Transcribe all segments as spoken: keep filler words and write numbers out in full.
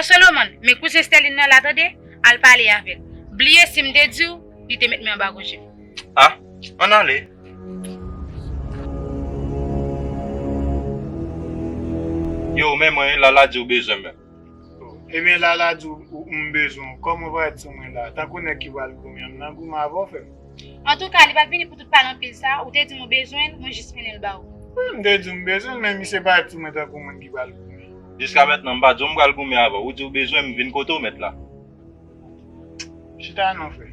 Solomon, men kouzen Sterline nan la tande, al pale avè l. Bliye si m te di w, li te met men anba gwo je. Ah, ann ale. Yo, men mwen, Lala di w bezwen mwen. Ebyen, Lala di w, ou, m bezwen w. Kòman w parèt sou mwen la? Tankou nèg ki pral goumen, m nan goumen avè w, frè m. Antouka, li pa t vini pou tout pale anpil sa, ou te di m ou bezwen l, mwen jis mennen l ba ou. Wi, m te di w m bezwen l, men misye parèt sou mwen tankou moun ki pral goumen. Jiska mentnan, m pa di w m pral goumen avè w. Ou di w bezwen m, vin kote w mèt la. Chita non, frè.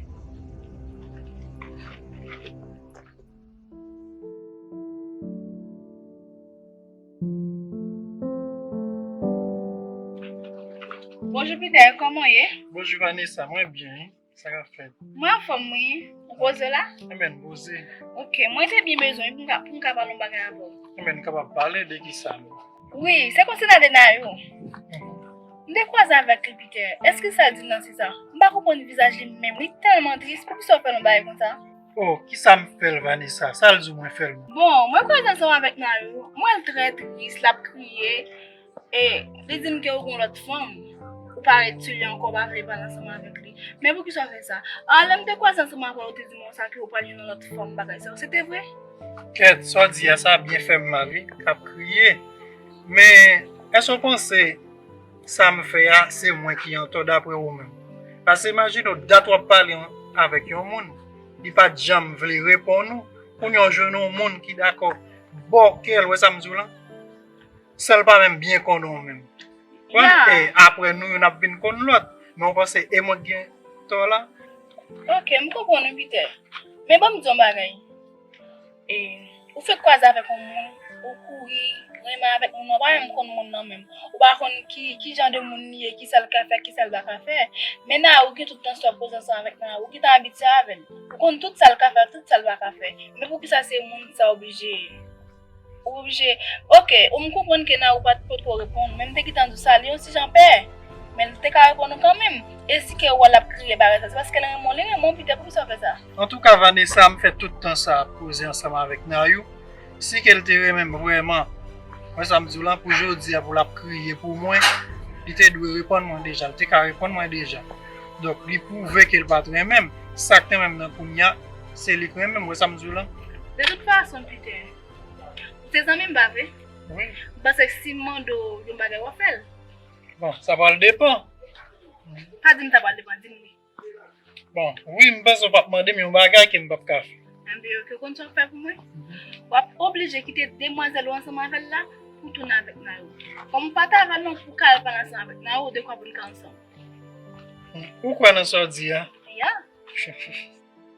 Bonjou Peter, kòman w ye? Bonjou Vanessa, mwen byen, wi. Sa k ap fèt? Mwen anfòm, wi. Ou poze la? Enben, poze. Ok, mwen te byen bezwen pou m ka, pou m ka pale yon bagay avè w. Enben, nou kapab pale de kisa menm? Wi, se konsènan Denayou. M te kwaze avèk li, Peter. Èske sa l di m nan se sa? M pa konprann vizaj li menm. Li tèlman tris. Poukisa w fè l yon bagay konsa? Oh, kisa m fè l, Vanessa? Sa l di w mwen fè l menm? Bon, mwen kwaze ansanm avèk Nayou. M wè l trè tris, l ap kriye. E li di m ke ou gen yon lòt fanm. Ou pa ret sou li ankò, ou pa vle pale ansanm avèk li. Men poukisa w fè sa? A, lè m te kwaze ansanm avè w, ou te di m konsa ke ou pral jwenn yon lòt fanm, bagay sa yo. Se te vre? Kèt, sa w di a, sa byen fè m mal, wi. K ap kriye. Men, èske w panse sa m fè a, se mwen ki antò daprè ou menm? Paske imajine w, dat w ap pale an-, avèk yon moun, li pa t janm vle reponn ou, kounye a w jwenn yon moun ki dakò ba w kè l, w wè sa m di w lan? San l pa menm byen konnen w menm. Konprann? Ya. E apre nou youn ap vin konn lòt. Men w panse e mwen k gen tò la? Ok, m konprann wi, Peter. Men ban m di w yon bagay. E, ou fèk kwaze avèk yon moun, ou kouri, renmen avèk moun nan, ou pa menm konn moun nan menm. Ou pa konn ki, ki jan de moun li ye, kisa l ka fè, kisa l pa ka fè. Men Nayou gen tout tan sa w ap koze ansanm avèk Nayou, ou gentan abitye avè l. Ou konn tout sa l ka fè, tout sa l pa ka fè. Men poukisa se moun sa oblije, ou oblije, ok, ou m konprann ke Nayou pa t potko reponn ou, men m te gentan di w sa, li yon ti jan pè. Men l te ka reponn ou kanmenm. E si ke w wè l ap kriye bagay sa, se paske l renmen w, li renmen w, Peter, poukisa w fè sa? Antouka, Vanessa, m fè tout tan sa ap koze ansanm avèk Nayou. Si ke l te renmen m vrèman, wè sa m di w lan, pou jodi a, pou l ap kriye pou mwen, li te dwe reponn mwen deja, li te ka reponn mwen deja. Donk, li pwouve ke l pa t renmen m. Sa k renmen m nan kounye a, se li k renmen m, wè sa m di w lan. De tout fason, Peter, ou se zanmi m, pa vre? Wi. M panse ke si m mande w yon bagay, w ap fè l. Bon, sa pral depann. Pa di m sa pral depann, di m wi. Bon, wi, m panse w p ap mande m yon bagay ke m p ap ka fè. Enben, ok, ou konn sa w ap fè pou mwen? Mhm. W ap oblije kite demwazèl ou ansanm avè l la pou tounen avèk Nayou. Kòm ou pa t avè l non, pou w ka al pale ansanm avèk Nayou, de kwa pou n ka ansanm. Ou kwè nan sa w di a? Ya.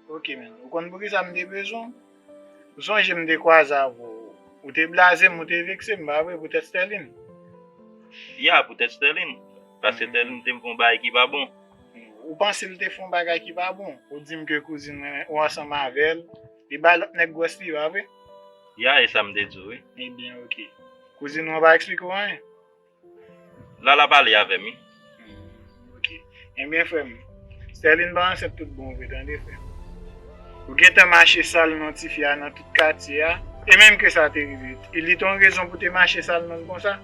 Ok, men, ou konn poukisa m te bezwen w? Ou sonje m te kwaze avè w, ou te blaze m, ou te vekse m, pa vre, poutèt Sterline? Ya, poutèt Sterline. Paske Sterline te fè yon bagay ki pa bon. Ou panse l te fè yon bagay ki pa bon? Ou di m ke kouzin mwen, ou ansanm avè l, li bay lòt nèg gwòs li, pa vre? Ya, e sa m te di w, wi. Ebyen, ok. Kouzin ou an pa eksplike w anyen? Lala pale avè m, wi. Hmm, ok. Ebyen, frè m, Sterline pa ansent tout bon vre, tande, frè m. Ou gentan mache sal non ti fi a nan tout katye a, e menm ke sa te rive, li te yon rezon pou te mache sal non l konsa?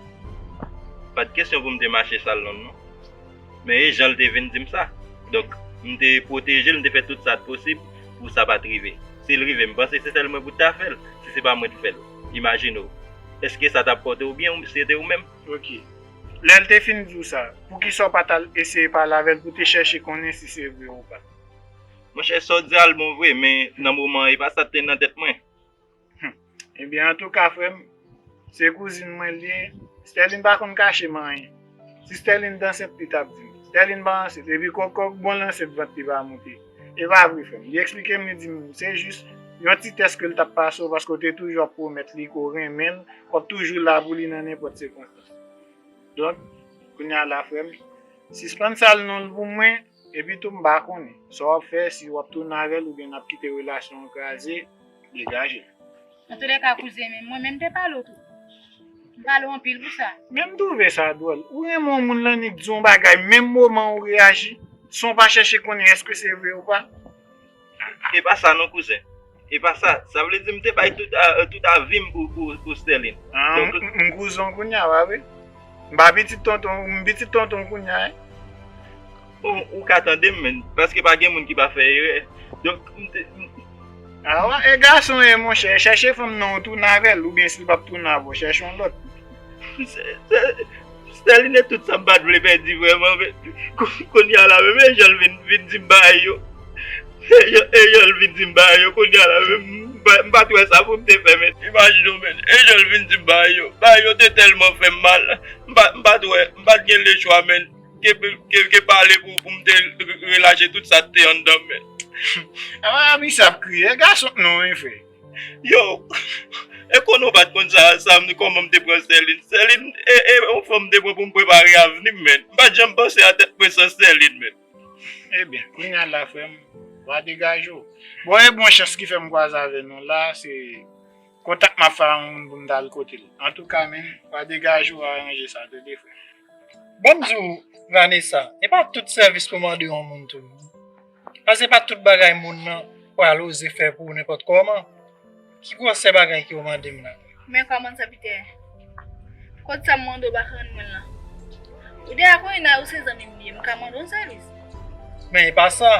Pa t kesyon pou m te mache sal non l, non. Men e jan l te vin di m sa. Donk, m te pwoteje l, m te fè tout sa t posib pou sa pa t rive. Si l rive, m panse se sèl mwen pou t ta fè l, si se pa mwen t fè l. Imajine w. Èske sa t ap pòte w byen, ou, si se te ou menm? Ok. Lè l te fin di w sa, poukisa w pa t al eseye pale avè l pou te chèche konnen si se vre ou pa? Monchè, sa w di a l bon vre, men nan moman an, e pa sa k te nan tèt mwen. Hmm. Ebyen, antouka, frè m, se kouzin mwen l ye. Sterline pa konn kache m anyen. Si Sterline t ansent, li t ap di m. Sterline pa ansent. Epi kòk kòk bon l ansent, vant li pa moute. E pa vre, frè m. Li eksplike m, li di m, se jis yon ti tès ke l t ap pase w, paske w te toujou ap pwomèt li ke w renmen l, w ap toujou la pou li nan nenpòt sikonstans. Donk, kounye a la, frè m, sispann sal non l pou mwen, epi tou m pa konnen sa w ap fè, si w ap tounen avè l oubyen n ap kite relasyon an kraze, degaje l. Antoulèka, kouzen, men mwen menm te pale w tou. M pale w anpil pou sa. Men m twouve sa dwòl. Ou renmen yon moun, l annik di yon bagay, menm moman ou reyaji, san w pa chèche konnen èske se vre ou pa. E pa sa non, kouzen. E pa sa. Sa vle di m te bay tout a, tout avi m pou, pou, pou Sterline. Ah, donk, m, m kouzen w kounye a, pa vre? M pa pitit tonton, m pitit tonton kounye a, wi. Bon, ou ka tande m, menn, paske pa gen moun ki pa fè erè. Donk, m te, m, Awa, e gason ye, monchè, chèche fanm nan ou tounen avè l, oubyen si l p ap tounen avè w, chèche yon lòt. Se, se, Sterline, tout sa m pa t vle pèdi vrèman, men kou-, kounye a la menm, e jan l vin, vin di m bagay yo. E jan, e jan l vin di m bagay yo, kounye a la menm, m pa, m pa t wè sa pou m te fè, men imajine w, men, e jan l vin di m bagay yo. Bagay yo te tèlman fè m mal, m pa, m pa t wè, m pa t gen lechwa, men, ke, ke, ke pale pou, pou m te relache tout sa k te anndan m, men. Awa, misye ap kriye, e gason k non, wi, frè. Yo, e konnen w pa t konn sa, sa m, kòman m te pran Sterline. Sterline, e, e, yon fanm m te pran pou m prepare avni m, men. M pa t janm panse a tèt mwen san Sterline, men. Ebyen, kounye a la, frè m, w a degaje w. Bon, e bon chans ki fè m kwaze avè nou la, se kontak m ap fè a yon moun pou m t al kote l. Antouka, men, w a degaje w, aranje sa, tande, frè. Ban m di w, Vanessa, e pa tout sèvis pou mande yon moun tou. Paske pa tout bagay moun nan pral oze fè pou ou nenpòt kòman. Ki gwosè bagay ke w mande m la? Men kòman sa, Peter? Kot sa m mande w pa ka rann mwen l lan? Ou deja konnen Nayou se zanmi m li ye, m ka mande w yon sèvis? Men e pa sa.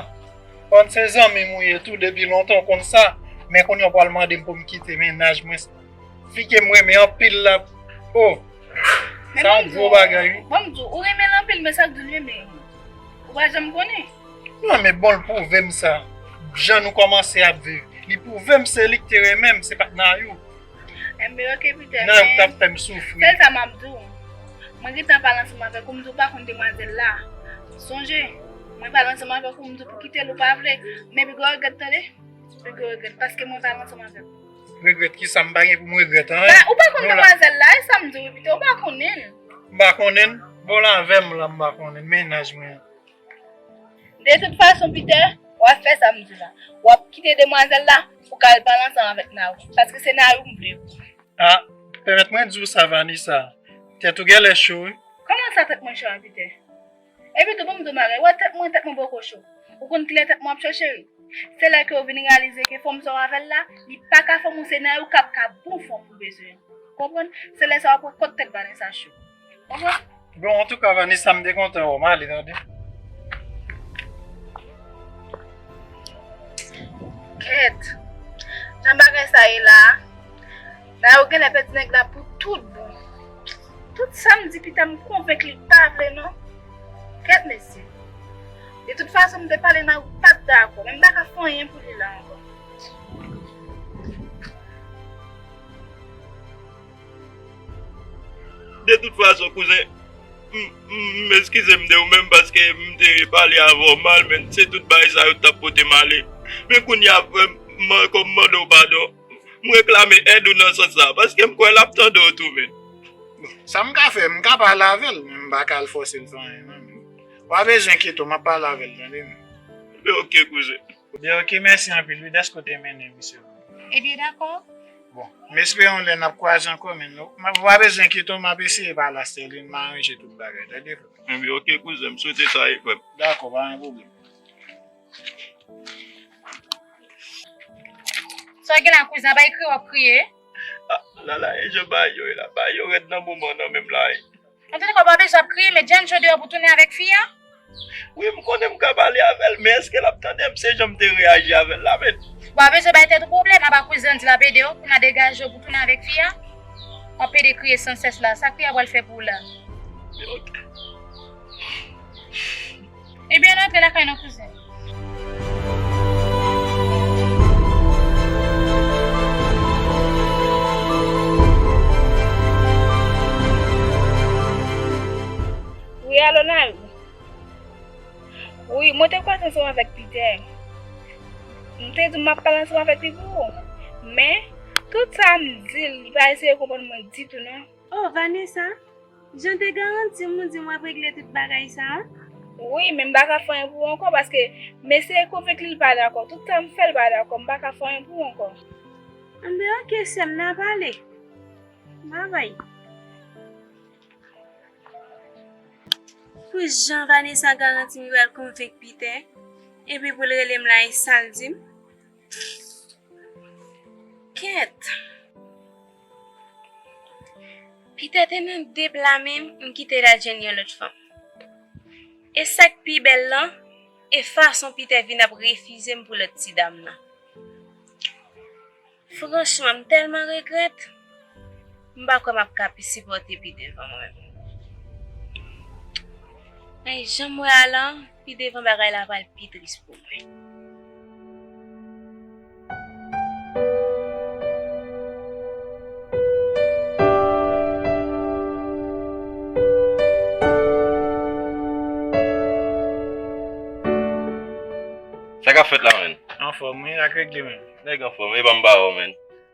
Kòm se zanmi m ou ye tou depi lontan, w konn sa. Men kounye a w pral mande m pou m kite mennaj mwen, fi ke m renmen anpil la. Oh, sa yon gwo bagay, wi. Ban m di w, ou renmen l anpil, men sa k di w renmen, ou pa janm konnen. Non, men bon, l pwouve m sa. Jan nou kòmanse ap viv, li pwouve m se li k te renmen m, se pa t Nayou. Enben, oke, Peter, Nayou k t ap fè m soufri. Sèl sa m ap di w, mwen gentan pale ansanm avèk ou, m di w pa konn demwazèl la. Sonje, mwen pale ansanm avèk ou, m di w pou kite l, ou pa vle. Men pi gwo regrèt, tande. Pi gwo regrèt, paske mwen pale ansanm avèk ou. Regrèt kisa? M pa gen pou m regrèt anyen. Ba, ou pa konn demwazèl la, e sa m di w, Peter, ou pa konnen l. M pa konnen l? Bon, l avè m la, m pa konnen l, mennaj mwen an. De tout fason, Peter, w ap fè sa m di w la. W ap kite demwazèl la pou w ka al pale ansanm avèk Nayou, paske se Nayou m vle pou ou. Ah, pèmèt mwen di w sa, Vanessa. Tèt ou genlè cho, wi. Kòman sa tèt mwen cho a, Peter? Epi tou, ban m di w bagay, w wè tèt mwen, tèt mwen poko cho. Ou konn kilè tèt mwen ap cho, cheri? Se lè ke w vin reyalize ke fanm sa w avè l la, li pa ka fanm ou, se Nayou k ap ka bon fanm ou bezwen. Konprann? Se lè sa w ap wè kot tèt Vanessa cho. Konprann? Bon, antouka, Vanessa, m te kontan wè w. M ale, tande. Kèt. Jan bagay sa ye la a, Nayou genlè pèdi nèg la pou tout bon. Tout sa m di Peter, m konvenk li pa vle non. Kèt mesye. De tout fason, m te pale, Nayou pa t dakò, men m pa ka fè anyen pou li la ankò. De tout fason, kouzen, m, m, m eskize m de ou menm paske m te pale avè w mal, men se tout bagay sa yo t ap pote m ale. Men kounye a, frè m, m, kòm m mande w padon, m reklame èd ou nan sans sa, paske m kwè l ap tande w tou, men. Bon, sa m ka fè, m ka pale avè l, men m pa ka al fòse l fè anyen, non, men. W a bezwen enkyete w, m ap pale avè l, tande, men. Ebyen, oke, kouzen. Ebyen, oke, mèsi anpil, wi, dèske w te mennen, mesye. Ebyen, dakò. Bon, m espere yon lè n ap kwaze ankò, men nou, m ap, w a bezwen enkyete w, m ap eseye pale a Sterline, m aranje tout bagay, tande, frè m. Ebyen, oke, kouzen, m swete sa, wi, frè m. Dakò, pa gen pwoblèm. Sa w gen la, kouzen, a bay kriye w ap kriye? Ah, Lala, e jan bagay yo ye la, bagay yo rèd nan moman nan menm la, wi. Antouka, w pa bezwen ap kriye, met Janncho deyò pou tounen avèk fi a. Wi, m konnen m ka pale avè l, men èske l ap tande m? Se jan m te reyaji avè l la, men. W pa bezwen bay tèt ou pwoblèm, apa kouzen an di l ap ede w pou n a degaje w pou tounen avèk fi a. W ap pede kriye sansès la, sa kriye a pral fè pou w la? Men oke. Ebyen, ann antre lakay nou, kouzen. Wi, alo, Nayou. Wi, mwen te kwaze ansanm avèk Peter. M te di w m ap pale ansanm avèk li pou ou. Men, tout sa m di l, li pa eseye konprann mwen ditou, non. Oh, Vanessa, jan w te garanti m, ou di m w ap regle tout bagay sa a? Wi, men m pa ka fè anyen pou ou ankò, paske m eseye konvenk li, li pa dakò. Tout sa m fè, li pa dakò. M pa ka fè anyen pou ou ankò. Anben, oke, sè m, n a pale. Babay. Pou jan Vanessa garanti m li pral konvenk Peter, epi pou l rele m la, e sa l di m? Kèt! Pitè te nan de pla menm, m kite l al jwenn yon lòt fanm. E sa k pi bèl lan, e fason Pitè vin ap refize m pou lòt ti dam nan. Franchman, m tèlman regrèt. M pa kwè m ap ka pi sipòte pi devan mwen. Men jan m wè a la, pi devan bagay la pral pi tris pou mwen. Sa k ap fèt la menn? Anfòm wi, ak regle menn. Nèg anfòm, epa m pa wè w menn.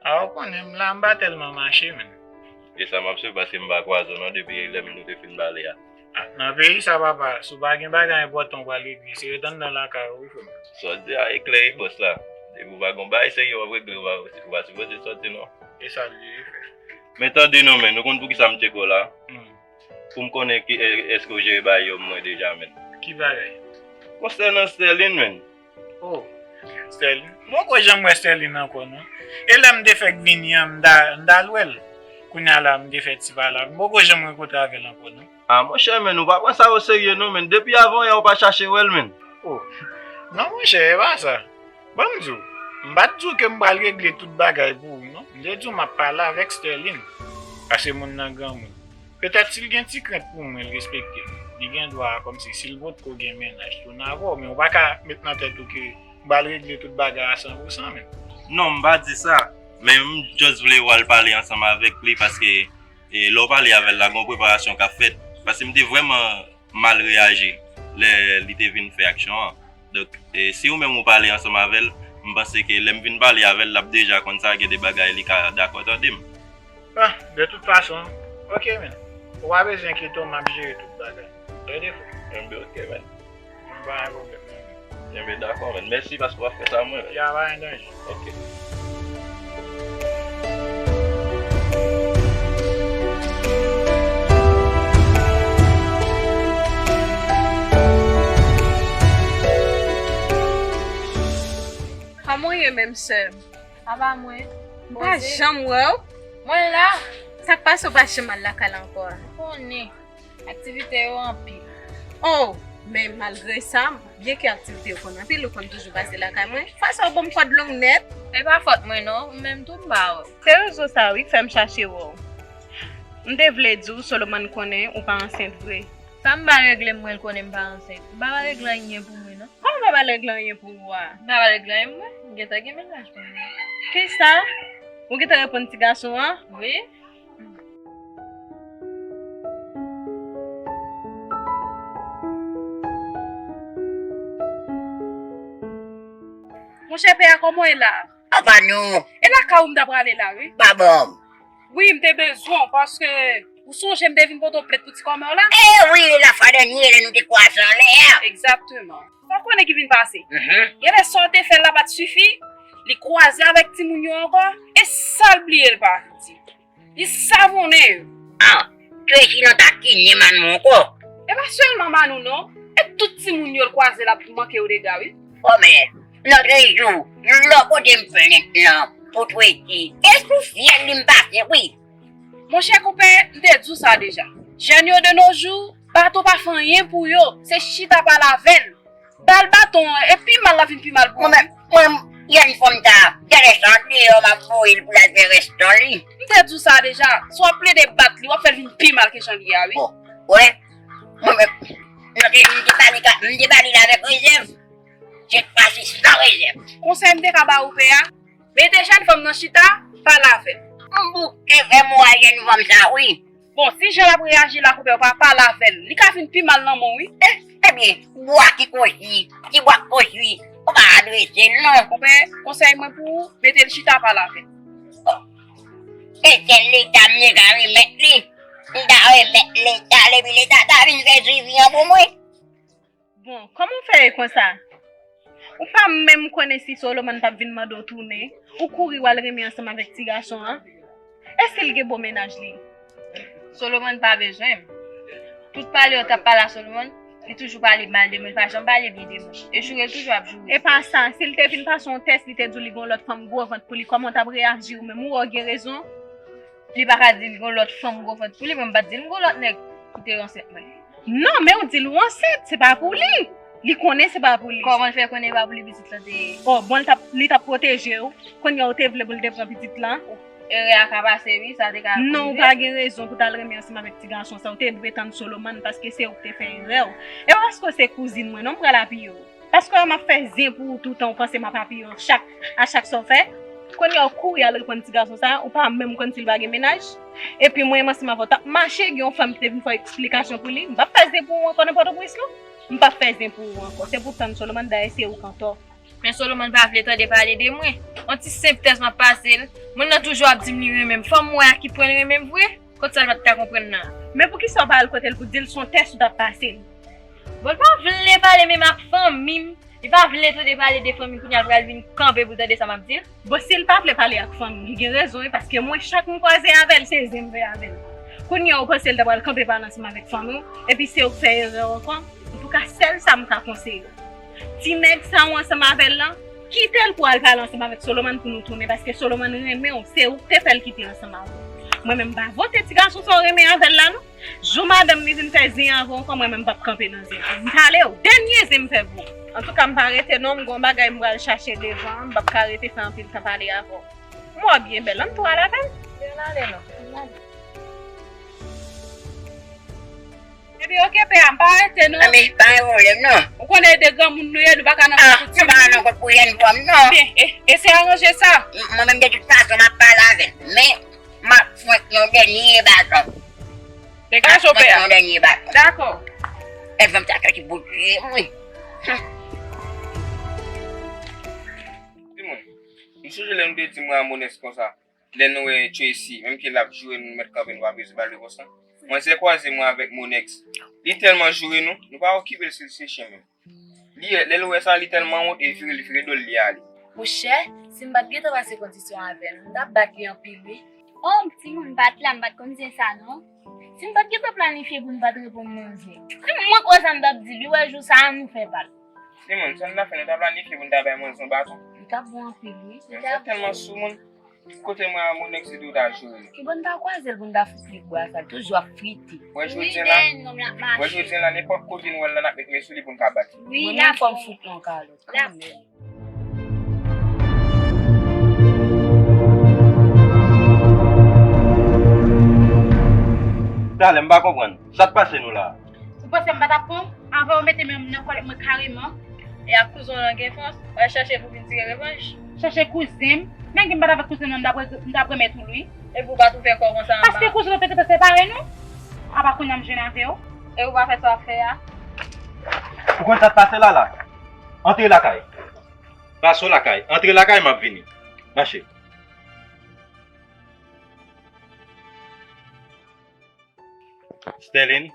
A ou konnen m la m pa tèlman mache menn. E sa m ap swiv paske m pa kwaze w non depi lè nou te fin pale a. A, nan peyi sa papa, si w pa gen bagay enpòtan w pral regle, se ret anndan lakay ou wi frè m. Sa w di a e klè wi bòs la. Depi w pa gen yon bagay serye w ap regle ou pa, ou pa sipoze sòti non. E sa l ye wi frè. Men tande non menn, ou konn poukisa m tcheke w la? Hmm. Pou m konnen ki, èske w jere bagay yo mwen deja menn. Ki bagay? Konsènan Sterline menn. Oh, Sterline. M poko janm wè Sterline ankò non. E lè m te fèk vini an, m t al wè l. Kounye a la m te fè ti pale avè l. M poko janm rankontre avè l ankò non. Ah monchè menn, ou pa pran sa o serye non menn. Depi avan yè ou pa chache wè l menn. Oh, non monchè, e pa sa. Ban m di w, m pa t di w ke m pral regle tout bagay pou ou non. M te di w m ap pale avèk Sterline. Paske moun nan granmoun. Petèt si l gen ti krent pou mwen, l respekte m. Li gen dwa kòmsi si l potko gen mennaj tou n avè w, men ou pa ka met nan tèt ou ke m pral regle tout bagay a san pou san menn. Non, m pa di sa, men m just vle w al pale ansanm avèk li paske e, lè w pale avè l la, gen yon preparasyon k ap fèt. Paske m te vrèman mal reyaji lè li te vin fè aksyon an. Donk, e, si ou menm ou pale ansanm avè l, m panse ke lè m vin pale avè l, l ap deja konn sa, gen de bagay li ka dakò tande m. Ah, de tout fason, ok menn. Ou pa bezwen enkyete w, m ap jere tout bagay. Tande frè. Enben ok menn. M pa gen pwoblèm non. Enben dakò menn. Mèsi paske w ap fè sa mwen menn. Ya, pa gen danje. Ok. Kòman w ye menm sè m? Apa mwen? M pa janm wè w. Mwen la. Sa k pase w pa janm al lakay la ankò a? Konnen. Aktivite yo anpil. Oh, men malgre sa, byenke aktivite yo konn anpil, ou konn toujou pase lakay mwen. Fason w ban m kòd long nèt. E pa fòt mwen non, ou menm tou m pa wè w. Se rezo sa wi k fè m chache wè w. M te vle di w Solomon konnen ou pa ansent vre. Sa m pa regle m mwen l konnen m pa ansent. M pa pral regle anyen pou mwen non. Kòman w pa pral regle anyen pou ou a? M pa pral regle anyen pou mwen. M gentan gen mennaj pou mwen. Kisa? Ou gentan reponn ti gason an? Wi. Monchè pè a kòman w ye la? Apa nou? E lakay ou m ta prale la wi. Pa bon. Wi, m te bezwen w paske ou sonje m te vin pote w plent pou ti kòmè w la? E wi, lafwa dènye lè nou te kwaze anlè a. Egzakteman. Sa w konnen ki vin pase? Genlè sa w te fè l la pa t sifi, li kwaze avèk timoun yo ankò, e sa l bliye l pa di. Li savonnen yo. Ah, Tracy nan takinen Manou ankò. E pa sèlman Manou non, e tout timoun yo l kwaze l ap manke yo dega wi. Kòmè, lòt jou, lòt kote m plent lan pou Tracy, e sou fyèl li m pase wi. Monchè konpè, m te di w sa deja. Jèn yo de nos jours, bato pa fè anyen pou yo, se chita pale avè l. Ba l baton an, e pi mal l ap vin pi mal pou ou. Mwen menm, mwen, jèn fanm sa, genlè se andeyò m ap voye l pou l al fè rès tan li. M te di w sa deja, si w ap plede bat li, w ap fè l vin pi mal ke jan l ye a wi. Bon, wè, mwen menm, m te, m te ba li ka, m te ba li l avèk rezèv, se pase san rezèv. Konsèy m te ka ba ou pè a, mete jèn fanm nan chita, pale avè l. M bouke fè mwa jèn fanm sa wi. Bon, si jan l ap reyaji la konpè, ou pa pale avè l, li ka vin pi mal nan men w wi. E, ebyen, bwa ki kwochi, ti bwa k kwochi, ou pa adrese l non. Konpè, konsèy mwen pou ou, mete l chita pale avè l. E sèl leta m ye ka remèt li, m ta remèt leta l epi leta ta vin fè swivi an pou mwen. Bon, kòman w fè ye konsa? Ou pa menm konnen si Solomon p ap vin mande w tounen, ou kouri w al renmen ansanm avèk ti gason an? Èske l gen bon mennaj li? Solomon pa bezwen m. Tout pale yo t ap pale a Solomon, li toujou pale mal de mwen, li pa janm pale byen de mwen. E joure l toujou ap joure. E pa sa, si l te vin pase yon tès, li te di w li gen yon lòt fanm gwo vant pou li, kòman w t ap reyaji ou menm? Ou wè w gen rezon? Li pa ka di l gon lòt fanm gon vant pou li, mwen m pa t di l gon lòt nèg ki te ansent mwen. Non, men ou di l ou ansent, se pa pou li. Li konnen se pa pou li. Kòman l fè konnen e pa pou li pitit lan te ye? Oh, bon, li t ap, li t ap pwoteje w. Kounye a ou te vle pou l te pran pitit lan. Erè a ka pase, wi, sa te ka rive. Non, ou pa gen rezon pou t al renmen ansanm avèk ti gason sa. Ou te dwe tann Solomon paske se ou ki te fè erè w. E pa paske w se kouzin mwen, non, m pral apiye w. Paske m ap fè zen pou ou toutan, ou panse m ap apiye w chak, a chak sa w fè. Kounye a ou kouri al reponn ti gason sa, ou pa menm konn si l pa gen mennaj. Epi mwen menm ansanm avè w t ap mache, gen yon fanm ki te vin fè eksplikasyon pou li. M p ap fè zen pou ou ankò nan Pòtoprens non. M p ap fè zen pou ou ankò. Se pou tann Solomon, dayè se ou k antò. Men Solomon pa vle tande pale de mwen. On ti senp tès m ap pase l. Moun nan toujou ap di m li renmen m. Fò m wè a ki pwen l renmen m vre. Kot sa l pa t ka konprann nan? Men poukisa w pa al kote l pou di l se yon tès ou t ap pase l? Bon, l pa vle pale menm ak fanmi m. Li pa vle tande pale de fanmi m, kounye a l pral vin kanpe pou l tande sa m ap di l. Bon, si l pa vle pale ak fanmi l, li gen rezon wi, paske mwen, chak m kwaze avè l, se zen m fè avè l. Kounye a, ou panse l ta pral kanpe pale ansanm avèk fanmi w, epi se ou k fè erè w ankò? Antouka, sèl sa m ka konseye w. Ti nèg sa ou ansanm avè l lan, kite l pou al pale ansanm avèk Solomon pou nou tounen, paske Solomon renmen w, se ou k te fè l kite l ansanm avè w. Mwen menm, m pa vote ti gason sa w renmen avè l la, non. Jou madanm li vin fè zen avè w ankò, mwen menm m p ap kanpe nan zen an. M pale w, dènye zen m fè pou ou. Antouka, m pa rete non, m gon bagay m pral chache devan, m p ap ka rete fè anpil tan pale avè w. M wè w byen bèl, ann tou al avè m. Ann ale non. Ann ale. Epi oke pè a, m pa rete non. Anben, pa gen pwoblèm non. Ou konnen e de granmoun nou ye, nou pa ka nan kont pou timoun. Ah, nou pa ka nan kont pou jèn fanm non. Ebyen, e, eseye aranje sa. M-, mwen menm de tout fason m ap pale avè l. Men, m ap fwenk yon dènye baton. Degaje w pè a. Yon dènye baton. Dakò. Èvan m ta tèt bout wi. Timoun, m sonje lè nou te di mwen a Monex konsa, lè nou wè Tracy, menm ke l ap joure nou, nou mèt kanpe, nou pa bezwen ba l repons lan. Mwen se kwaze mwen avèk Monex. Li tèlman joure nou, nou pa okipe l si l se chen menm. Li, lè l wè sa, li tèlman wont, e vire, li vire do l, li ale. Monchè, si m pa t gentan pase kondisyon avè l, m t ap bat li anpil wi. Oh, m timoun, m pa t la, m pa t konn zen sa non. Si m pa t gentan planifye pou m pa t reponn manzè. Si m mwen koze m t ap di l wi, wè jou sa a nou fè bal. Timoun, sa n ta fè, nou ta planifye pou n ta bay manzè yon baton. Li t ap bon anpil wi. Manzè tèlman sou moun. Kote mwen a Monex li tou ta joure. Ki bon n ta kwaze l pou n ta fout li bwa sa, l toujou ap frite. Wè jodi a la, wè jodi a la, nenpòt kote nou wè l la, n ap met men sou li pou n ka bat li. Wi, mwen menm fò m fout li yon kalòt kanmenm. Talè, m pa konprann. Sa k pase nou la a? Ou panse m pa t ap pran w? Anvan w mete men w nan kòlèt mwen kareman. E ak kouzen w lan gen fòs, w al chache pou vin tire revanj. Chache kouzen m? Nèg m bat avèk kouzen mwen, m t ap re-, m t ap remèt ou l wi. Epi w pa twouve kò w konsa anba. Paske kouzen w te gentan separe nou. Apa kounye a m jwenn avè w. E ou pa fè sa w ap fè a. Ou konn sa k pase la la? Antre lakay. Pase w lakay. Antre lakay, m ap vini. Mache. Sterline,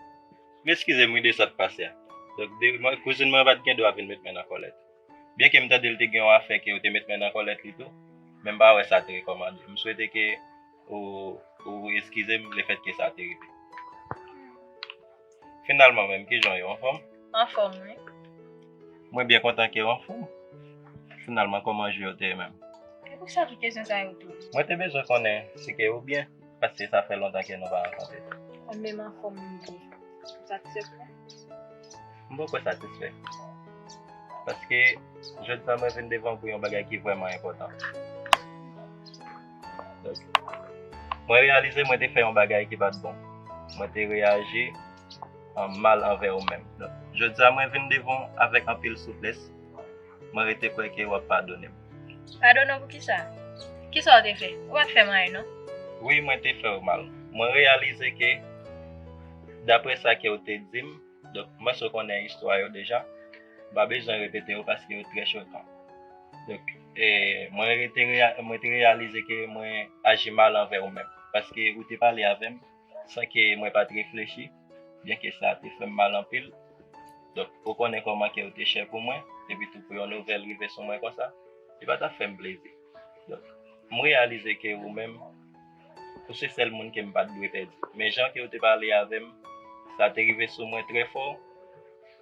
m eskize m wi de sa k pase a. Donk, de, mwen, kouzin mwen pa t gen dwa vin met men nan kòlèt. Byenke m tande l te gen yon afè ke yo te met men nan kòlèt li tou, men m pa wè sa te rekòmande. M swete ke ou, ou eskize m lefètke sa te rive. Finalman menm, kijan w ye, w anfòm? Anfòm, wi. Mwen byen kontan ke w anfòm. Finalman, kòman jou yo te ye menm? E poukisa tout kesyon sa yo tou? Mwen te bezwen konnen si ke ou byen, paske sa fè lontan ke nou pa rankontre. Mwen menm anfòm, m byen. Ou satisfè? M poko satisfè. Paske jodi a mwen vin devan w pou yon bagay ki vrèman enpòtan. Donk, mwen reyalize mwen te fè yon bagay ki pa t bon. Mwen te reyaji, um, mal anvè ou menm. Donk, jodi a mwen vin devan w avèk anpil souplès. Mwen rete kwè ke w ap padone m. Padone w pou kisa? Kisa w te fè? Ou pa t fè m anyen non. Wi, mwen te fè w mal. Mwen reyalize ke, daprè sa ke w te di m, donk, m panse w konnen istwa yo deja. M pa bezwen repete yo paske yo trè chokan. Donk, e, mwen rete reya-, mwen te reyalize ke mwen aji mal anvè ou menm. Paske ou te pale avè m san ke mwen pa t reflechi, byenke sa te fè m mal anpil. Donk, ou konnen kòman ke ou te chè pou mwen, epi tou pou yon nouvèl rive sou mwen konsa, li pa t ap fè m plezi. Donk, m reyalize ke ou menm, ou se sèl moun ke m pa t dwe pèdi. Men jan ke w te pale avè m, sa te rive sou mwen trè fò,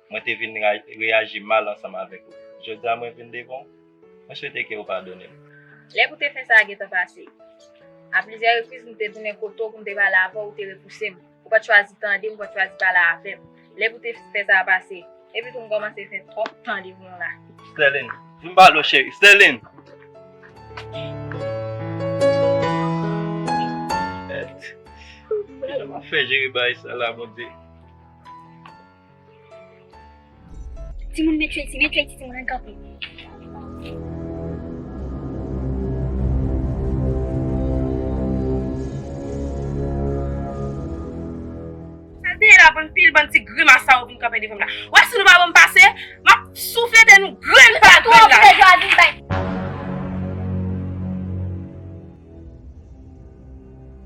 mwen te vin ra-, reyaji mal ansanm avèk ou. Jodi a mwen vin devan w, mwen swete ke w padone m. Lè pou te fè sa a gentan pase. A plizyè repriz, m te tounen kote w pou m te pale avè w, ou te repouse m. Ou pa t chwazi tande m, ou pa t chwazi pale avè m. Lè pou te fè sa a pase. Epi tou, m kòmanse fè twòp tan devan w la. Sterline, vin m pale w, cheri. Sterline! Mèt. Kijan m ap fè jere bagay sa la, Bondye? Timoun, met chwe isi, met chwe isi, timoun, ann kanpe. Sa l te ye la, bann pil, bann ti grimas sa yo vin kanpe devan m la. Wè si nou pa ban m pase, m ap souflete nou grenn pa grenn la.